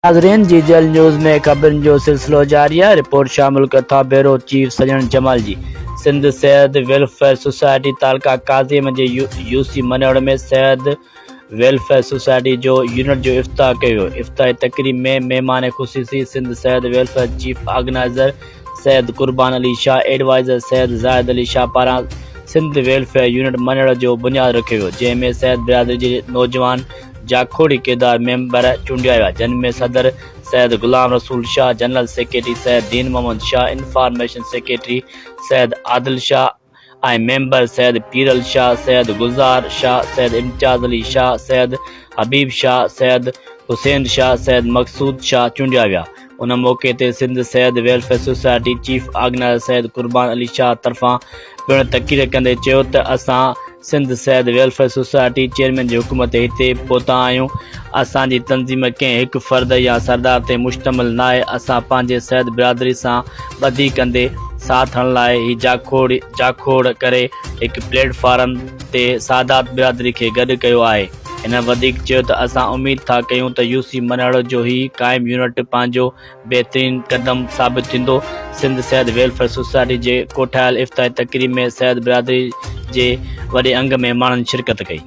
ناظرين جيجل نيوز ۾ خبرن جو سلسلو جاري آهي رپورٽ شامل ڪٿا بيورو چيف سڄڻ جمال جي سنڌ سيد ويلفيئر سوسائٽي تعلقه قاضي احمد جي يو سي منهڙ ۾ سيد ويلفيئر سوسائٽي جو يونٽ جو افتتاح ڪيو ويو افتتاحي تقريب ۾ مهمان خصوصي Sindh Syed welfare chief organizer Syed Qurban Ali Shah adviser Syed Zahid Ali Shah پاران سنڌ ويلفيئر يونٽ منهڙ جو بنياد رکيو ويو جنهن ۾ سيد برادري جي نوجوان جاکوڙي ڪردار ميمبر چونڊيا ويا جن ۾ صدر Syed Ghulam Rasool Shah, general secretary Syed Din Muhammad Shah, information secretary Syed Adil Shah ۽ member Syed Piral Shah, Syed Gulzar Shah, Syed Imtiaz Ali Shah, Syed Habib Shah, Syed Hussain Shah, Syed Maqsood Shah چونڊيا ويا. ان موقعي تي Sindh Syed welfare society chief organizer Syed Qurban Ali Shah طرفان پڻ تقرير ڪندي چيو ته اسان Sindh Syed welfare society chairman جي حڪم تي هتي پهتا آهيون، اسان جي تنظيم ڪنهن هڪ فرد يا سردار تي مشتمل ناهي، اسان پنهنجي سيد برادري سان ٻڌي ڪندي ساٿ هڻڻ لاء هي جاکوڙ جاکوڙ ڪري هڪ پليٽ فارم تي سادات برادري کي گڏ ڪيو آهي. هن وڌيڪ چيو ته اسان اميد ٿا ڪيون ته يو سي منهڙ جو هي قائم يونٽ پنهنجو بهترين قدم ثابت ٿيندو. سنڌ سيد ويلفيئر سوسائٽي جي ڪوٺايل افتتاحي تقريب ۾ سيد برادري جي وڏي انگ ۾ ماڻهن شرڪت ڪئي.